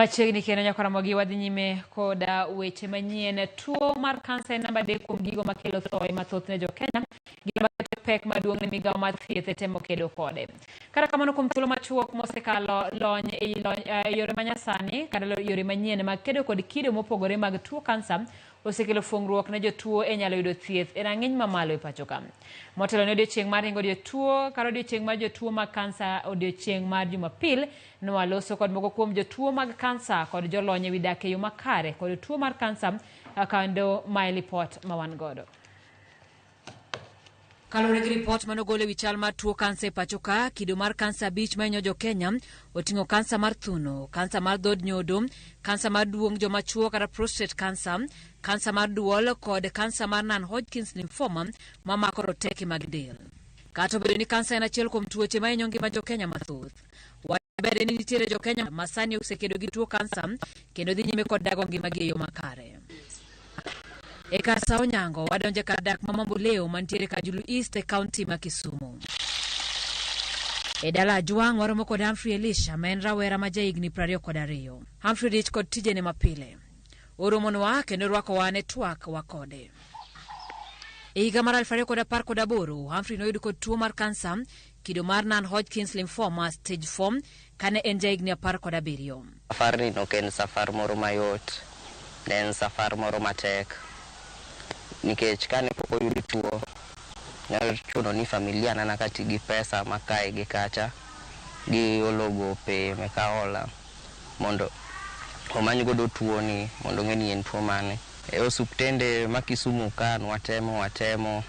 Machiegni kendo nyakora wadhi nyime koda weche manyien. Tuo mar kansa en namba 3 kuom gigo makelo thoe mathoth ne jokenya, gima keto pek maduong' ne migawo mar thieth e temo kedo kode. Kata kamano, kuom thuolo machuok mosekalo, lony e yore manyasani kata yore manyien mag kedo kod kido mopogore mag tuo kansa osekelo fuong'ruok ne jotuo e nyalo yudo thieth e rang'iny mamalo e pacho ka. Motelo ne odiochieng' mar ringo jotuo kata odiochieng' mar jotuo mag kansa, odiochieng' mar Jumapil, nwaloso kod moko kuom jotuo mag kansa kod jolony ewi dak e yo makare kod tuo mar kansa, kendo mae lipot ma wan godo. Kaluwore gi ripot manogol ewi chal mar tuo kansa e pacho ka, kido mar kansa 5 mahinyo jokenya oting'o kansa mar thuno, kansa mar dhod nyodo, kansa mar duong' joma chuo kata prostate cancer, kansa mar duol kod kansa mar non-Hodgkin's lymphoma mamako roteke mag del. Kata obedo ni kansa en achiel kuom tuoche mahinyo ngima jokenya mathoth, wach ber en ni nitiere jokenya ma sani osekedo gi tuo kansa kendo dhi nyime kod dago ngimagi e yo makare. E kar sa onyango, wadonjo e kar dak ma Mamboleo mantiere Kajulu East e kaunti ma Kisumu. E dala Ajwang' waromo kod Humphrey Elisha ma en rawera ma jahigni 22. Humphrey dich kod tijene mapile. Oromonwa kendo rwakowa ne twak wa kode. E higa mar 2018, Humphrey noyud kod tuo mar kansa kido mar non-Hodgkin's lymphoma stage 4 kane en jahigni 17. Safarni ok en safar moro mayot, ne en safar moro matek nikech kane pok oyud tuo, ne chuno ni familia na nyaka ti gi pesa ma kae gi kacha, giolo gope mek aola mondo omany godo tuo ni mondo ong'e ni en tuo mane. E osuptende ma Kisumu ka nwatemo watemo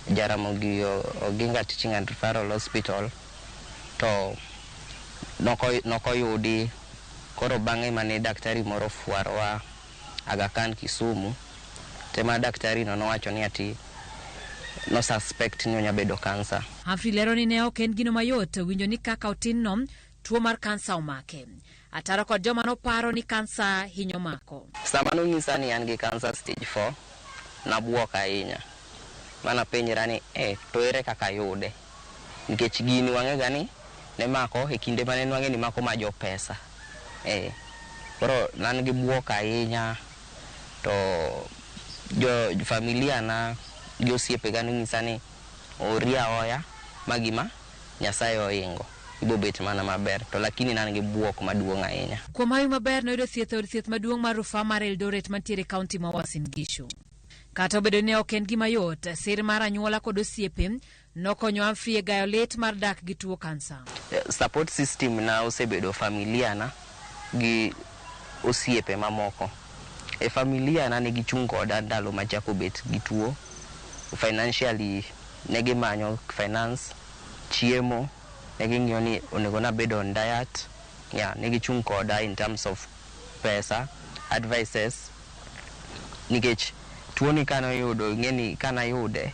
Jaramogi Oginga Teaching and Referral Hospital to nokoyudi. Koro bang'e mane daktari moro fwarowa Aga Khan Kisumu, tema daktari no nowacho ni ati no suspect ni onya bedo kansa. Humphrey lero ni ne ok en gino mayot winjo ni kaka otin no tuo mar kansa omake. Ataro kod joma noparo ni kansa hinyo mako. Sama nonyisa ni an gi kansa stage 4, nabuok ahinya. Manapenjra ni to ere kaka ayude? Nikech gini wang'e ga ni ne mako e kinde mane nwang'e ni mako ma jopesa. Koro nan gi buok ahinya to jo familia na gi osiepega nonyisa ni ori aoya ma gima Nyasaye oingo ibo bet mana maber, to lakini nan gi buok maduong' ahinya. Kuom hawi maber noyudo thieth e od thieth maduong' mar rufaa mar Eldoret mantiere e kaunti ma Uasin Gishu. Kata obedo ni ok en gima yot, sir mar anyuola kod osiepe nokonyo Humphrey e gayo lit mar dak gi tuo kansa. Support system na osebedo familia na gi osiepe mamoko. E familia na ne gichung' koda ndalo machako bet gi tuo. Financially ne gimanyo finance, chiemo, ne ging'iyo ni onego nabed on diet. Yeah, ne gichung' koda in terms of pesa, advices. Nikech tuo ni kanoyudo, ing'e ni kanayude,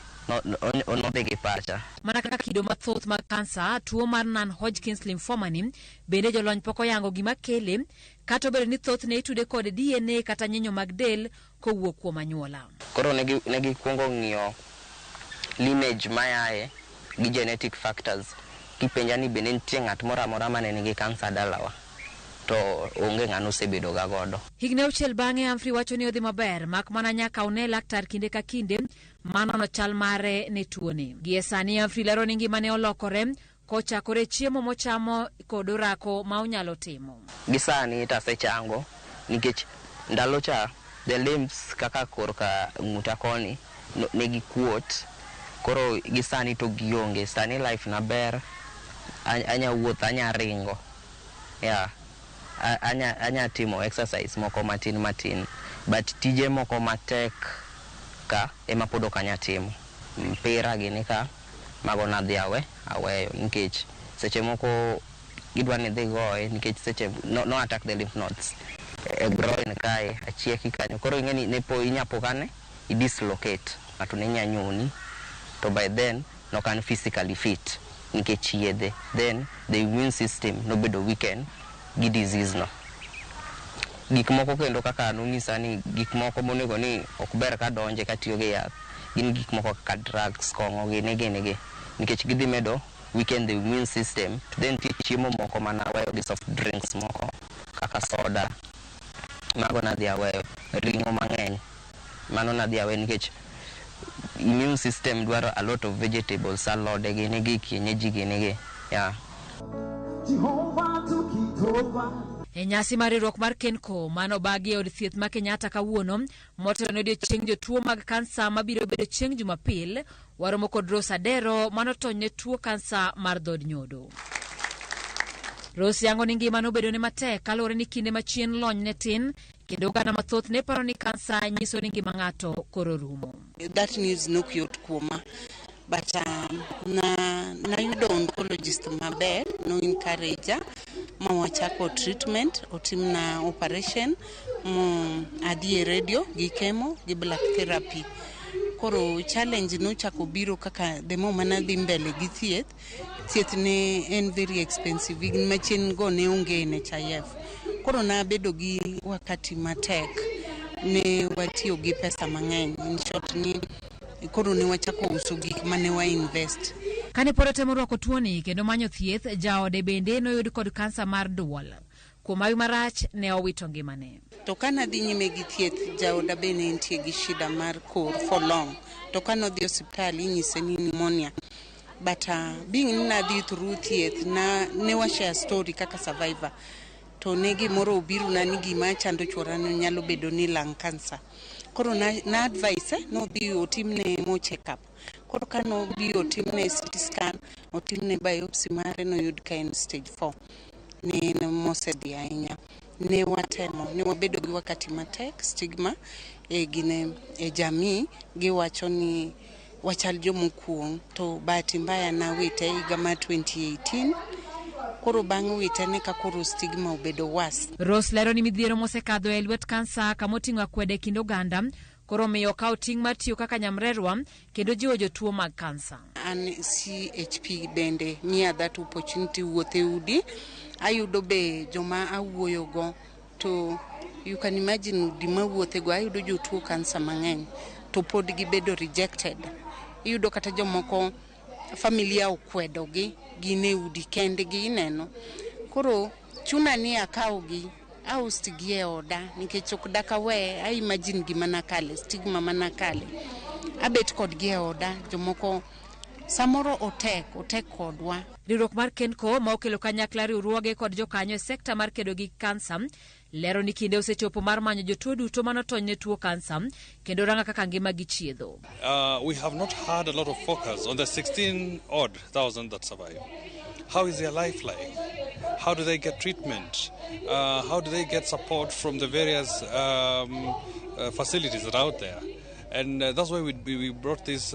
nodhi gi pacha. Mana kaka kido mathoth mag kansa, tuo mar non-Hodgkin's lymphoma ni bende jolony pok oyango gima kele, kata obedo ni thothne itude kod DNA kata nyinyo mag del kowuok kuom anyuola. Koro ne gikwongo ng'iyo lineage mayae gi genetic factors. Kipenja ni bende nitie ng'at moro amora mane nigi kansa dalawa, to onge ng'ano osebedo ga godo. Higni 6 bang'e, Humphrey wacho ni odhi maber, mak mana nyaka one laktar kinde ka kinde manono chal mare ne tuoni. Gie sani Humphrey lero ni ngimane olokore kochakore chiemo mochamo kod orako ma onyalo timo. Gi sani to asechango nikech ndalo cha the limbs kaka korka ng'uta koni ne gikuot, koro gi sani to gionge. Sani life na ber, anya wuotho, anya ringo, yeah, anya timo exercise moko matin matin, but tije moko matek ka ema pod ok anya timo. Mpira gini ka mago nadhi aweyo nikech seche moko gidwa ni idhi goye nikech seche no attack the lymph nodes e groin kae achieki kanyo, koro ing'e ni ne po inya po kane i dislocate, ng'ato ne nya nyoni, to by then nok an physically fit nikech yedhe, then the immune system nobedo weaken gi disease no. Gik moko kendo kaka nonyisa ni gik moko monego ni ok ber kadonje katiyo gi yath gin gik moko kaka drugs, kong'o gini gini gi, nikech gidhi medo weaken the immune system. Then nitie chiemo moko manaweyo gi soft drinks moko kaka kaka soda, mago nadhi aweyo. Ring'o mang'eny, mano nadhi aweyo nikech immune system dwaro a lot of vegetables, alode gini gi, kienyeji gini gi, yeah. Jehovah took it over. E nyasi mar riwruok mar Kenco mano obagi e od thieth ma Kenyatta kawuono motelo ne odiechieng jotuo mag kansa mabiro bedo chieng' Jumapil, waromo kod Rose Adero manotony ne tuo kansa mar dhod nyodo. Rose yango ni ngima nobedone matek kaluwore ni kinde machien lony ne tin kendo oganda mathoth ne paro ni kansa nyiso ni ngima ng'ato koro rumo. That news nok yot kuoma, but na nayudo oncologist maber, no encourage ma wachako treatment, otimna operation mo adhi e radio gi chemo gi black therapy. Koro challenge nochako biro kaka the more manadhi mbele gi thieth, thieth ne en very expensive. Higni machien go ne onge NHIF, koro nabedo gi wakati matek, ne watiyo gi pesa mang'eny. In short, ni koro ne wachako uso gik mane wa invest. Kane pod otemo rwako tuoni kendo manyo thieth, jaode bende noyud kod kansa mar duol. Kuom hawi marach, ne owito ngimane. To ka nadhi nyime gi thieth, jaoda be ne nitie gi shida mar kor for long, to ka nodhi osiptal inyise ni pneumonia. But being ni nadhi through thieth na ne wa share story kaka survivor, to ne gimoro obirona ni gima chando chuora no nyalo bedo ni lung cancer. Koro na advice nodhi otimne mo check up. Koro ka nodhi otimne CT scan, otimne biopsy mare, noyud ka en stage 4, ne en mosedhi ahinya. Ne watemo, ne wabedo gi wakati matek, stigma e gine e jamii giwacho ni wachal jomokuong'. To bahati mbaya nawite higa mar 2018. Koro bang' wite ne ka koro stigma obedo worse. Rose lero ni midhiero mosekadho e lwet kansa kama oting'o akwede e kind oganda koro miyo okawo ting' mar tiyo kaka nyamrerwa kendo jiwo jotuo mag kansa. An CHP bende miya that opportunity wuotho e udi, ayudo be joma awuoyogo. To you can imagine, udi mawuothego ayudo jotuo kansa mang'eny to pod gibedo rejected. Iyudo kata jomoko familia okwedogi, gin e udi kendgi ineno. Koro chuna ni akawgi aust gi e oda nikech ok dakawe a imagine gima nakale, stigma manakale. Abet kodgi e oda, jomoko samoro otek otek kodwa. Riwruok mar Kenco ma okelo kanyakla riwruoge kod jokanyo e sekta mar kedo gi kansa lero ni kinde osechopo mar manyo jotuo duto manotony ne tuo kansa kendo ranga kaka ngimagi chiedho. We have not had a lot of focus on the 16 odd thousand that survive. How is their life like? How do they get treatment? How do they get support from the various facilities that are out there? And that's why we brought this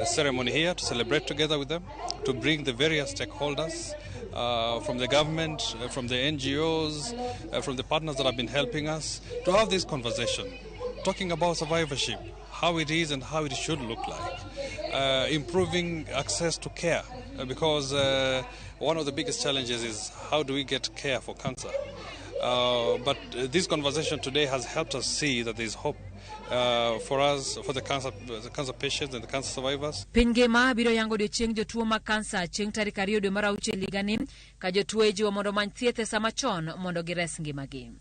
ceremony here to celebrate together with them, to bring the various stakeholders from the government, from the NGOs, from the partners that have been helping us, to have this conversation, talking about survivorship, how it is and how it should look like, improving access to care, because one of the biggest challenges is how do we get care for cancer. But this conversation today has helped us see that there is hope for us, for the cancer patients and the cancer survivors. Piny ngima biro yango odiechieng jotuo mag kansa chieng' tarik 2 dwe mar 6 higani ka jotuo ijiwo mondo omany thieth e sama chon mondo gires ngimagi.